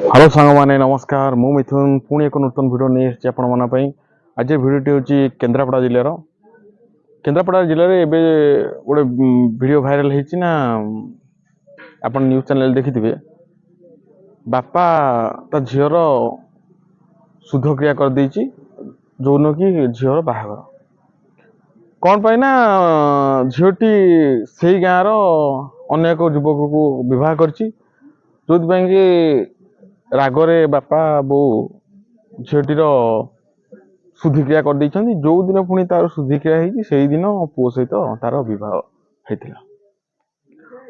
Hello ସାଙ୍ଗମାନେ, ନମସ୍କାର। ମୁଁ ମିଥୁନ ପୁଣି ଏକ ନୂତନ ଭିଡ଼ିଓ ନେଇ ଆସିଛି ଆପଣମାନଙ୍କ ପାଇଁ। ଆଜି ଭିଡ଼ିଓଟି ହେଉଛି କେନ୍ଦ୍ରାପଡ଼ା ଜିଲ୍ଲାର। କେନ୍ଦ୍ରାପଡ଼ା ଜିଲ୍ଲାରେ ଏବେ ଗୋଟେ ଭିଡ଼ିଓ ଭାଇରାଲ ହେଇଛି ନା, ଆପଣ ନ୍ୟୁଜ୍ ଚ୍ୟାନେଲ୍ ଦେଖିଥିବେ। ବାପା ତା ଝିଅର ଶୁଦ୍ଧକ୍ରିୟା କରିଦେଇଛି, ଯୋଉଦିନ କି ଝିଅର ବାହାଘର। କ'ଣ ପାଇଁ ନା ଝିଅଟି ସେଇ ଗାଁର ଅନ୍ୟ ଏକ ଯୁବକକୁ ବିବାହ କରିଛି, ଯୋଉଥିପାଇଁ କି ରାଗରେ ବାପା ବୋଉ ଝିଅଟିର ଶୁଦ୍ଧିକ୍ରିୟା କରିଦେଇଛନ୍ତି। ଯୋଉଦିନ ପୁଣି ତାର ଶୁଦ୍ଧିକ୍ରିୟା ହେଇଛି, ସେଇଦିନ ପୁଅ ସହିତ ତାର ବିବାହ ହେଇଥିଲା।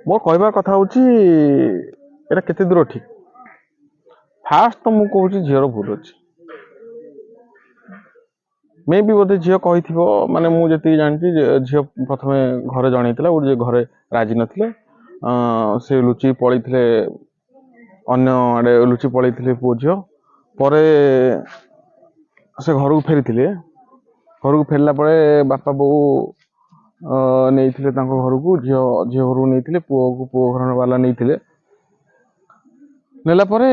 ମୋ କହିବା କଥା ହଉଛି, ଏଇଟା କେତେ ଦୂର ଠିକ? ଫାଷ୍ଟ ତ ମୁଁ କହୁଛି ଝିଅର ଭୁଲ ଅଛି। ମେ ବି ବୋଧେ ଝିଅ କହିଥିବ, ମାନେ ମୁଁ ଯେତିକି ଜାଣିଛି ଯେ ଝିଅ ପ୍ରଥମେ ଘରେ ଜଣେଇଥିଲା ଗୋଟେ ଯେ ଘରେ ରାଜି ନଥିଲେ। ସେ ଲୁଚି ପଳେଇଥିଲେ, ଅନ୍ୟ ଆଡ଼େ ଲୁଚି ପଳେଇଥିଲେ ପୁଅ ଝିଅ। ପରେ ସେ ଘରକୁ ଫେରିଥିଲେ। ଘରକୁ ଫେରିଲା ପରେ ବାପା ବୋଉ ନେଇଥିଲେ ତାଙ୍କ ଘରକୁ, ଝିଅ ଘରକୁ ନେଇଥିଲେ ପୁଅକୁ, ପୁଅ ଘର ବାଲା ନେଇଥିଲେ। ନେଲା ପରେ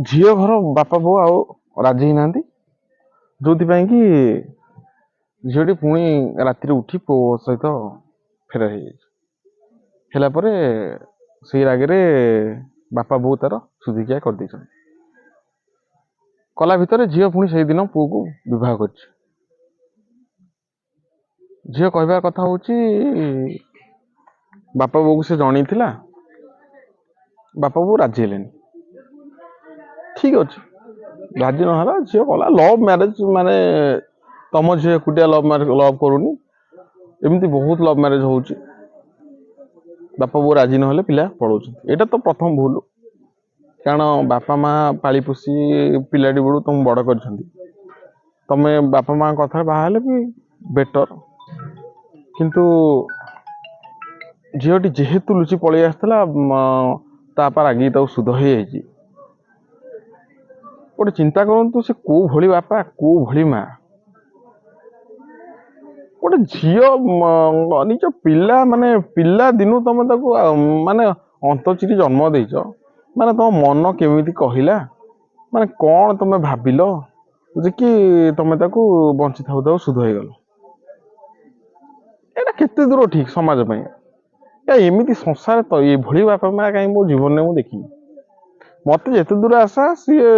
ଝିଅ ଘର ବାପା ବୋଉ ଆଉ ରାଜି ହେଇନାହାନ୍ତି, ଯୋଉଥିପାଇଁ କି ଝିଅଟି ପୁଣି ରାତିରେ ଉଠି ପୁଅ ସହିତ ଫେରାର ହେଇଯାଇଛି। ହେଲା ପରେ ସେଇ ରାଗରେ ବାପା ବୋଉ ତାର ଶୁଦ୍ଧିକ୍ରିୟା କରିଦେଇଛନ୍ତି। କଲା ଭିତରେ ଝିଅ ପୁଣି ସେଇଦିନ ପୁଅକୁ ବିବାହ କରିଛି। ଝିଅ କହିବା କଥା ହଉଛି, ବାପା ବୋଉକୁ ସେ ଜଣେଇଥିଲା, ବାପା ବୋଉ ରାଜି ହେଲେନି। ଠିକ ଅଛି, ରାଜି ନହେଲା, ଝିଅ କଲା। ଲଭ୍ ମ୍ୟାରେଜ ମାନେ ତମ ଝିଅ ଏକୁଟିଆ ଲଭ୍ ମ୍ୟାରେଜ ଲଭ୍ କରୁନି, ଏମିତି ବହୁତ ଲଭ୍ ମ୍ୟାରେଜ ହଉଛି। ବାପା ବୋଉ ରାଜି ନହେଲେ ପିଲା ପଳଉଛନ୍ତି। ଏଇଟା ତ ପ୍ରଥମ ଭୁଲ, କାରଣ ବାପା ମା ପାଳି ପୋଷି ପିଲାଟି ବେଳୁ ତମକୁ ବଡ଼ କରିଛନ୍ତି। ତମେ ବାପା ମାଙ୍କ କଥାରେ ବାହା ହେଲେ ବି ବେଟର। କିନ୍ତୁ ଝିଅଟି ଯେହେତୁ ଲୁଚି ପଳେଇ ଆସିଥିଲା, ତା ବାପା ରାଗିକି ତାକୁ ସୁଧ ହେଇଯାଇଛି। ଗୋଟେ ଚିନ୍ତା କରନ୍ତୁ, ସେ କୋଉ ଭଳି ବାପା, କୋଉ ଭଳି ମା। ଗୋଟେ ଝିଅ ନିଜ ପିଲା, ମାନେ ପିଲା ଦିନୁ ତମେ ତାକୁ ମାନେ ଅନ୍ତଚିରି ଜନ୍ମ ଦେଇଛ, ମାନେ ତମ ମନ କେମିତି କହିଲା, ମାନେ କ'ଣ ତମେ ଭାବିଲ ଯେ କି ତମେ ତାକୁ ବଞ୍ଚି ଥାଉ ଥାଉ ସୁଧ ହେଇଗଲ? ଏଇଟା କେତେ ଦୂର ଠିକ ସମାଜ ପାଇଁ? ଏ ଏମିତି ସଂସାର ତ ଏଭଳି ବାପା ମା କାହିଁ ମୋ ଜୀବନରେ ମୁଁ ଦେଖିନି। ମତେ ଯେତେ ଦୂର ଆଶା, ସିଏ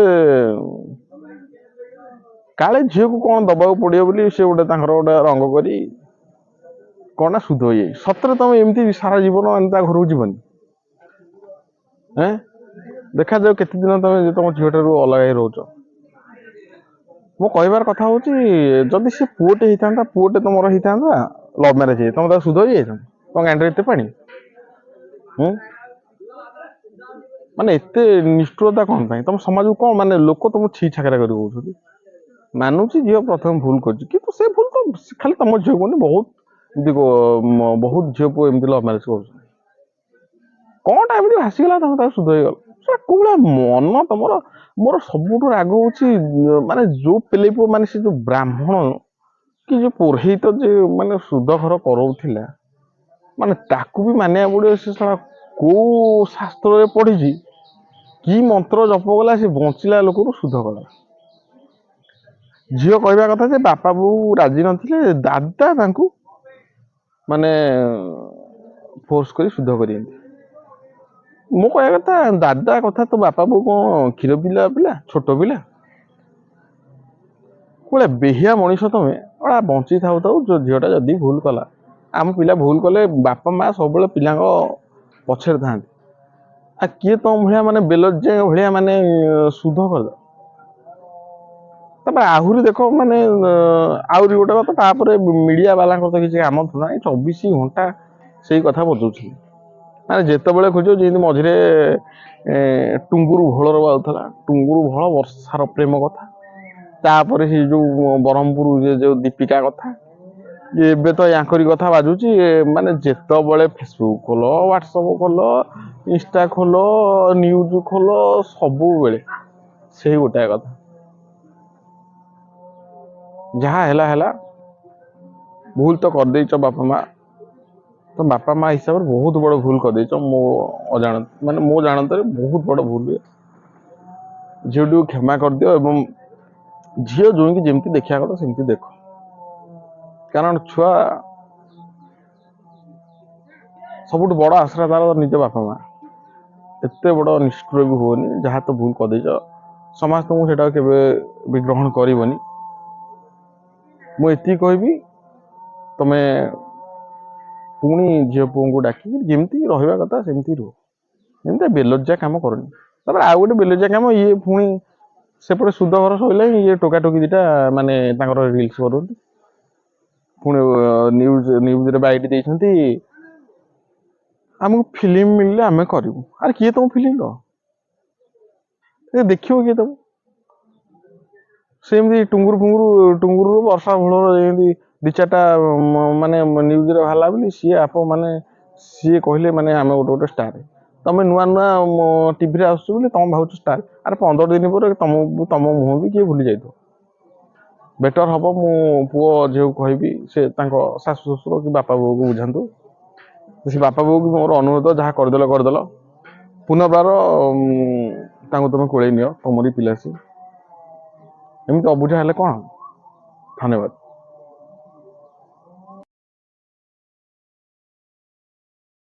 କାଳେ ଝିଅକୁ କ'ଣ ଦବାକୁ ପଡିବ ବୋଲି ସେ ଗୋଟେ ତାଙ୍କର ଗୋଟେ ରଙ୍ଗ କରି କ'ଣ ନା ସୁଧ ହେଇଯାଇଛି। ସତରେ ତମେ ଏମିତି ସାରା ଜୀବନ ତା ଘରକୁ ଯିବନି? ଏଁ ଦେଖାଯାଉ କେତେ ଦିନ ତମେ ତମ ଝିଅଠାରୁ ଅଲଗା ହେଇ ରହୁଛ। ମୋ କହିବାର କଥା ହଉଛି, ଯଦି ସେ ପୁଅଟେ ହେଇଥାନ୍ତା, ପୁଅଟେ ତମର ହେଇଥାନ୍ତା, ଲଭ୍ ମ୍ୟାରେଜ ହେଇ ତମେ ତାକୁ ସୁଧ ହେଇଯାଇଥାନ୍ତ? ତମ ଗାଣ୍ଡିରେ ଏତେ ପାଣି? ହୁଁ ମାନେ ଏତେ ନିଷ୍ଠୁରତା କ'ଣ ପାଇଁ? ତମ ସମାଜକୁ କ'ଣ ମାନେ ଲୋକ ତମକୁ ଛି ଛାକରା କରି କହୁଛନ୍ତି। ମାନୁଛି, ଝିଅ ପ୍ରଥମେ ଭୁଲ କରିଛି, କିନ୍ତୁ ସେ ଭୁଲ ତ ଖାଲି ତମ ଝିଅ କହୁନି, ବହୁତ ଏମିତି ବହୁତ ଝିଅ ପୁଅ ଏମିତି ଲଭ୍ ମ୍ୟାରେଜ କରୁଛନ୍ତି। କ'ଣଟା ଏମିତି ଭାସିଗଲା ତମେ ତାକୁ ସୁଧ ହେଇଗଲ? ସେଟା କୋଉ ଭଳିଆ ମନ ତମର? ମୋର ସବୁଠୁ ରାଗ ହଉଛି, ମାନେ ଯୋଉ ପେଲେଇ ପୁଅ, ମାନେ ସେ ଯୋଉ ବ୍ରାହ୍ମଣ କି ଯୋଉ ପୁରୋହିତ, ଯେ ମାନେ ସୁଧ ଘର କରଉଥିଲା, ମାନେ ତାକୁ ବି ମାନିବାକୁ ପଡିବ। ସେ ଶଳା କୋଉ ଶାସ୍ତ୍ରରେ ପଢିଛି କି ମନ୍ତ୍ର ଜପ କଲା, ସେ ବଞ୍ଚିଲା ଲୋକରୁ ସୁଧ କଲା। ଝିଅ କହିବା କଥା ଯେ ବାପା ବୋଉ ରାଜି ନଥିଲେ, ଦାଦା ତାଙ୍କୁ ମାନେ ଫୋର୍ସ କରି ସୁଧ କରିଛନ୍ତି। ମୁଁ କହିବା କଥା, ଦାଦା କଥା ତ ବାପା ବୋଉ କଣ କ୍ଷୀର ପିଲା ପିଲା, ଛୋଟ ପିଲା? କୋଉଭଳିଆ ବେହିଆ ମଣିଷ ତମେ? ଅଳା ବଞ୍ଚି ଥାଉ ଥାଉ ଯୋଉ ଝିଅଟା ଯଦି ଭୁଲ କଲା, ଆମ ପିଲା ଭୁଲ କଲେ ବାପା ମା ସବୁବେଳେ ପିଲାଙ୍କ ପଛରେ ଥାନ୍ତି। ଆଉ କିଏ ତମ ଭଳିଆ ମାନେ ବେଲଜ୍ୟା ଭଳିଆ ମାନେ ସୁଧ କରିଦବ? ତାପରେ ଆହୁରି ଦେଖ, ମାନେ ଆହୁରି ଗୋଟେ କଥା, ତାପରେ ମିଡିଆ ବାଲାଙ୍କର ତ କିଛି କାମ ଧନ୍ଦା ନାହିଁ, 24 ଘଣ୍ଟା ସେଇ କଥା ବଜଉଛନ୍ତି। ମାନେ ଯେତେବେଳେ ଖୋଜିବ, ଯେମିତି ମଝିରେ ଟୁଙ୍ଗୁରୁ ଭୋଳର ବାଜୁଥିଲା, ଟୁଙ୍ଗୁରୁ ଭୋଳ ବର୍ଷାର ପ୍ରେମ କଥା, ତାପରେ ସେ ଯୋଉ ବ୍ରହ୍ମପୁର ଯୋଉ ଦୀପିକା କଥା, ଏବେ ତ ୟାଙ୍କରି କଥା ବାଜୁଛି। ମାନେ ଯେତେବେଳେ ଫେସବୁକ୍ ଖୋଲ, ହ୍ୱାଟ୍ସଆପ୍ ଖୋଲ, ଇନଷ୍ଟା ଖୋଲ, ନ୍ୟୁଜ୍ ଖୋଲ, ସବୁବେଳେ ସେଇ ଗୋଟାଏ କଥା। ଯାହା ହେଲା ହେଲା, ଭୁଲ ତ କରିଦେଇଛ ବାପା ମା। ତ ବାପା ମା ହିସାବରେ ବହୁତ ବଡ଼ ଭୁଲ କରିଦେଇଛ। ମୋ ଅଜାଣ, ମାନେ ମୋ ଜାଣତରେ ବହୁତ ବଡ଼ ଭୁଲ ହୁଏ। ଝିଅଟିକୁ କ୍ଷମା କରିଦିଅ ଏବଂ ଝିଅ ଜୋଇଁକି ଯେମିତି ଦେଖିବା କଥା ସେମିତି ଦେଖ। କାରଣ ଛୁଆ ସବୁଠୁ ବଡ଼ ଆଶ୍ରା ତାର ନିଜ ବାପା ମା। ଏତେ ବଡ଼ ନିଷ୍ଠୁର ବି ହୁଅନି। ଯାହା ତ ଭୁଲ କରିଦେଇଛ, ସମାଜ ତମକୁ ସେଇଟା କେବେ ବି ଗ୍ରହଣ କରିବନି। ମୁଁ ଏତିକି କହିବି, ତମେ ପୁଣି ଝିଅ ପୁଅଙ୍କୁ ଡାକିକି ଯେମିତି ରହିବା କଥା ସେମିତି ରୁହ। ଏମିତି ବେଲଜ୍ଜା କାମ କରନି। ତାପରେ ଆଉ ଗୋଟେ ବେଲଜ୍ଜା କାମ, ଇଏ ପୁଣି ସେପଟେ ସୁଧ ଘର ସରିଲାଣି, ଇଏ ଟୋକା ଟୋକି ଦିଟା ମାନେ ତାଙ୍କର ରିଲ୍ସ କରୁଛନ୍ତି। ପୁଣି ନ୍ୟୁଜରେ ବାଇଟ୍ ଦେଇଛନ୍ତି, ଆମକୁ ଫିଲ୍ମ ମିଳିଲେ ଆମେ କରିବୁ। ଆରେ, କିଏ ତମ ଫିଲ୍ମ ଦବ? ଏ ଦେଖିବ କିଏ ତମ? ସେମିତି ଟୁଙ୍ଗୁରୁ ଫୁଙ୍ଗୁରୁ, ଟୁଙ୍ଗୁରୁ ବର୍ଷା ଭୋଳର ଯେମିତି ଦି ଚାରିଟା ମାନେ ନ୍ୟୁଜରେ ବାହାରିଲା ବୋଲି ସିଏ ଆପ ମାନେ ସିଏ କହିଲେ ମାନେ ଆମେ ଗୋଟେ ଗୋଟେ ଷ୍ଟାର। ତମେ ନୂଆ ନୂଆ ଟିଭିରେ ଆସୁଛ ବୋଲି ତମେ ଭାବୁଛ ଷ୍ଟାର। ଆରେ, 15 ଦିନ ପରେ ତମ ମୁହଁ ବି କିଏ ଭୁଲି ଯାଇଥିବ। ବେଟର ହବ, ମୁଁ ପୁଅ ଝିଅକୁ କହିବି, ସେ ତାଙ୍କ ଶାଶୁ ଶ୍ୱଶୁର କି ବାପା ବୋଉକୁ ବୁଝାନ୍ତୁ। ସେ ବାପା ବୋଉକୁ ମୋର ଅନୁରୋଧ, ଯାହା କରିଦେଲ କରିଦେଲ, ପୁନର୍ବାର ତାଙ୍କୁ ତମେ କୋଳେଇ ନିଅ। ତମରି ପିଲା ସେ, ଏମିତି ଅବୁଝା ହେଲେ କ'ଣ ହବ? ଧନ୍ୟବାଦ।